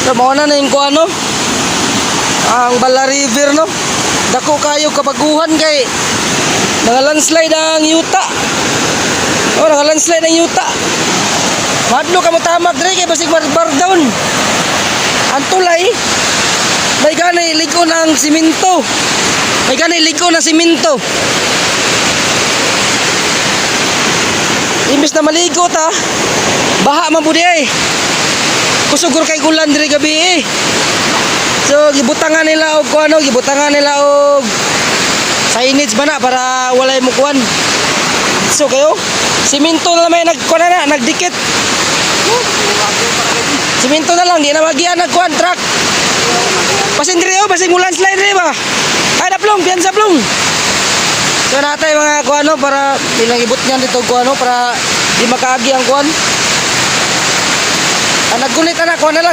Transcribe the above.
So mao na na yung kuano. Ang Bala River, no. Dako kayo kabaguhan kay mga landslide ang yuta. Oh, mga landslide ang yuta. Madlo ka mo tamak dre kay basig bar down. Ang tulay may gani lig-on ang simento. May gani lig-on ang simento. Imbes na maligo ta, baha man pud ay. Kusugor kay gulan diri gabi eh. So gibutangan nila og kuano, gibutangan nila og signage ba na para walay mo kuan. So kayo, simento na lang may nagkuan na, nagdikit. Simento na lang, di na magian nagkuan truck. Basin diri oh, basin mo landslide diri ba? Ay na plong, piyansa plong. So natay mga kuano para ilang ibot niyan dito kuano para di makaagi ang kuan. Ang naggunit ana kuan na lang.